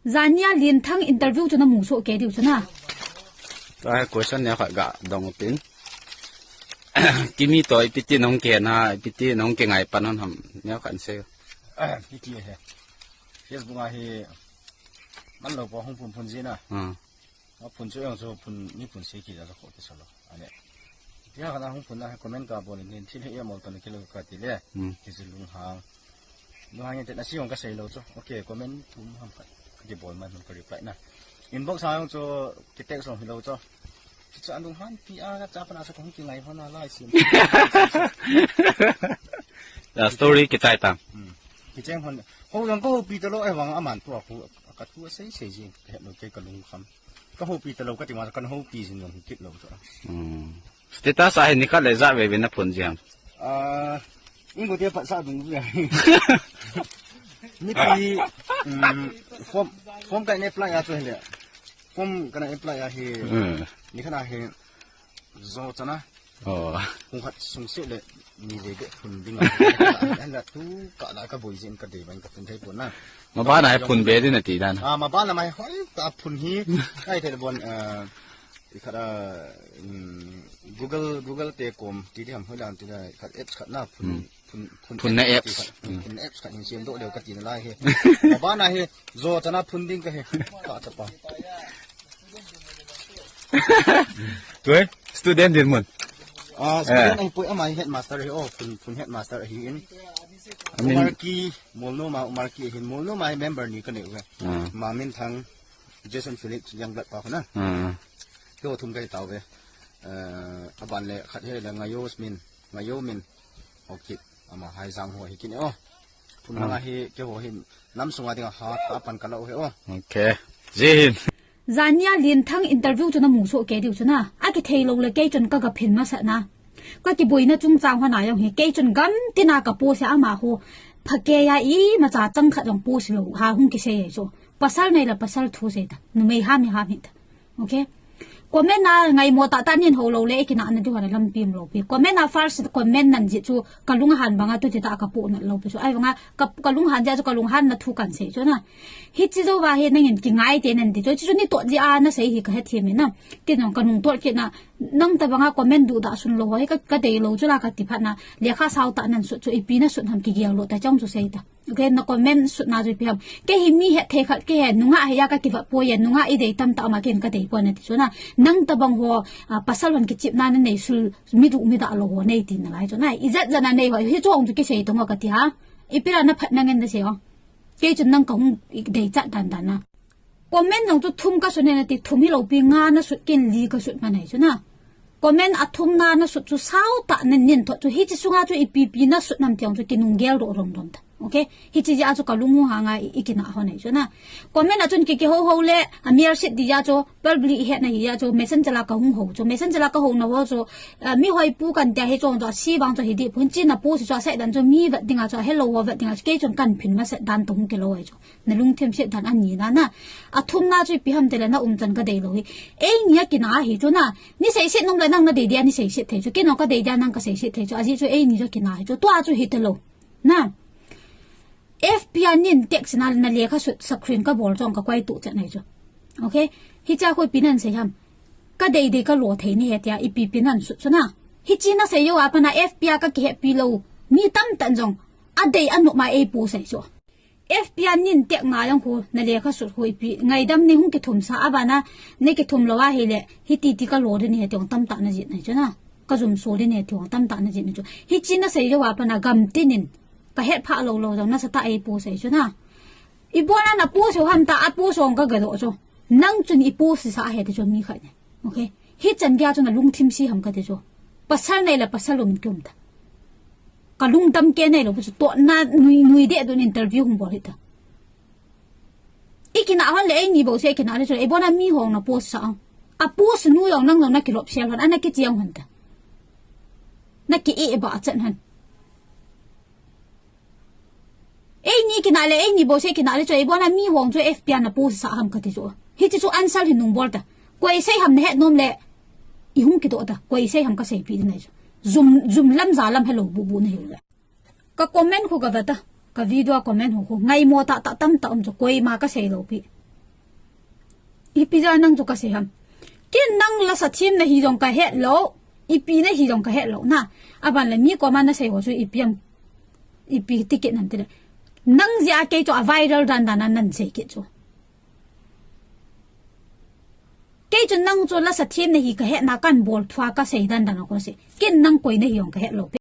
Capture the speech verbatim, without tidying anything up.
Jania Linthang interview chu namu soh kei diu chu na. Ka question neo khat ga dong tin. Kimi to ipi ti nahung kihena, ipi ti nahung kingai pan hon ham, neo khat sei. Ipi ti he. Facebook a hi, man lo po hung phun phun jin a. Hmm. A phun chu jong chu phun, mi phun sei kit a kho ti sa lo. Ane. Tia kana hung phun na comment ka bol in thil hi emo to ni kilo ka ti le. Hmm. Ki ji lunghang. Lunghang in te na si jong ka sei lo chu. Okay, comment thum ham khat. Ka ti bol man ka reply na. Inbox a jong chu ki text jong hi lo chu. Ki cha lunghang pi a cha pa na sa kong ki ngai hon a lai sim. La story ki chai ta. Hmm. Ki cheng hon. Ho jong ko pi to lo e vang aman tu a khu ka thu sei sei ji. He lo ke ka lung kham. Ka hopi ta lo ka ti ma, kan hopi jin jong hi kit lo chu. Hmm. Status a hi ni khat le ja ve ve na phun jeng. Ah, ingo te phat sa dung ve. Nipi, um, form, form ka in apply a chu hi le. Form ka na apply a hi. Hmm. Ni khat a hi jo chana. Oh. Hung khat sung se le ni le de phun ding a. Hen la tu ka la ka boi jin ka dei ban ka phun thei pon na. Ma ba na he phun be din ati dan. Ah, ma ba na mai hoi ta phun hi. Kai thei bon, eh, i khat a, mm, Google, Google te kom ti di ham hoi lan ti da khat apps khat na phun, Hmm. phun, phun, Phun na apps. Khat, Hmm. phun apps khat in siam do deu ka ti na lai he. Ma ba na he jo chana phun ding ka he. Ka cha pa. Tui, student din mun. Ah, student Eh. ahi poi, ama hi headmaster hi, oh, phun, phun headmaster ahi in. Amin. Umarki, Molnom a, Umarki hin, Molnom a hi member ni ka nei uve. Ah. Maminthang, Jason Felix, Youngblood pa khun a. Ah. Kei ho thum ka hi tau ve. Eh, aban le khat hi le Ngayo Min, Ngayo Min. Okay, ama hai jang ho hi kin e, oh. Phun Ah. manga hi, kei ho hin, nam sunga dinga ha, ta pan ka lo he, oh. Okay. Jai Hind. Jania Linthang interview chu namu soh kei diu chu na. A kithei lo le kei chun ka ga phin masat na. Ka kiboina chungchang hon a jong hi kei chun gam tina ka post a ama ho. Pha kei a imacha chang khat jong post lo ha hung kisei e chu. Pasal nei la pasal thu sei ta. Numei ham hi ham hi ta. Okay. Comment a ngaimo tah tah nin ho lo le, i kinah na diu hon a lampi um lo pi. Comment a first comment nan jih chu ka lung ahan banga tu ti ta ka poh nat lo pi chu. Ai banga ka, ka lung han jeh chu ka lung han na thu kan sei chu na. Hichi jou va hi nangin kingai te nan ti chu. Chu ni to jeh a na sei hi ka hethem e na. Tin jong ka nung to kit na. Nang ta banga comment duh dah sun lo ho hi ka, ka dei lo chu la ka ti phat na. Lekha sao tah nan sut chu ipi na sut ham kigel lo ta chang chu sei ta. Okay, na comment sut na chu ipi ham. Kei hi mi hetthei khat kei hi nungah hi a ka kivat poi e, nungah i dei tam tah ma ken ka dei poi na ti chu na. Nang ta bang ho, ah, pasal hon kichip na na nei sul mi duh mi dah lo ho nei ti na lai chu na. I jat jat na nei ho, hi chu ong chu kisei tong ka ti ha. Ipi la na phat na ngen na sei o. Kei chun nang ka hung i dei chat dan dan na. Comment jong chu thum ka sut ne na ti, thum hi lo pi nga na sut ken li ka sut ma nei chu na. Comment a thum na na sut chu sao tah na nin thot chu hichi sunga chu ipi pi na sut nam ti jong chu kinung gel doh rom rom ta. Okay? Hichi jeh a chu ka lung hung hang a i, i kinah ho nei chu na. Comment a chun ki, ki ho ho le, a mial sit di jeh a chu, public i het na hi jeh a chu, messenger la ka hung ho chu, messenger la ka ho na ho chu, ah, mi hoi pu kan tia hi chong chu, a si bang chu hi di, phun chin a pu si chu, a sai dan chu, mi vet ding a chu, a hello ho vet ding a chu, kei chun kan phin masat dan to hung kilo ai chu. Na lungthim set dan ani na na. A thum na chu ipi ham ti le na umchan ka dei lo hi. Eini a kinah hi chu na. Ni seiset nom le nang na dei dia ni seiset thei chu. Kei nong ka dei dia nang ka seiset thei chu. Ajeh chu eini chu kinah hi chu. Tua chu hi ta lo. Na. F B I a nin text na le na lekha sut screen ka bol chong ka koi tu chan ai chu. Okay. Hicha khu ipi nan sei ham. Ka dei dei ka lo thei ni he tia ipi pi nan sut chu na. Hichi na sei jou a pat na F B I a ka kihepi lo. Mi tam tah in jong. A dei a nop ma ei pu sei chu. F B I a nin text na jong khu, na lekha sut khu ipi, ngaidam ni hung kithum sa a bana, ni kithum lo a hi le, hiti ti ka lo din hi tiong tam tah na jih na chu na, ka jum so din hi tiong tam tah na jih na chu. Hichi na sei jou a pat na gam tin in, ka het pha lo lo jong na sa ta ei pu sei chu na. I bona na pu so ham ta, a pu so ka ga do chu. Nang chun i post sa he ti chu mi khat ne. Okay. Hichan gei a chu na lungthim si ham ka ti chu. Pasal nei le pasal um in kium ta. Ka lungdam kei nei lo chu to na nui nui de dun interview hung bol hi ta. I kinah hon le eini bo se i kinah le chu. I bona mi hong na post sa. A post nu jong nang jong na kilop sel hon. Ana kichiang hon ta. Na ki e ba chan hon. Eini kinah le, eini bo se kinah le chu, i bona mi hong chu F B I a na post sa ham ka ti chu. Hichi chu answer hi nung bol ta. Koi sei ham na het nom le, i hung kidoh ta. Koi sei ham ka seipi di nai chu. Jum, jum lam ja lam hello bu bu na hi le. Ka comment khu ka va ta. Ka video comment khu khu. Ngaimo tah tah tam tah um chu koima ka sei lo pi. Ipi jeh a nang chu kasei ham. Ken nang lasa them nahi jong kahet lou. Ipi nahi jong kahet lou na. Aban le mi koma nasei ho chu ipi ham. Ipi ti kit nam tile. Nang jeh a kei chu a viral dan dan a nan sei kit chu. Kei chu nang chu lasa them nahi kahet na kan bol thua kasei dan dan a kon sei. Ken nang koi nahi jong kahet lou.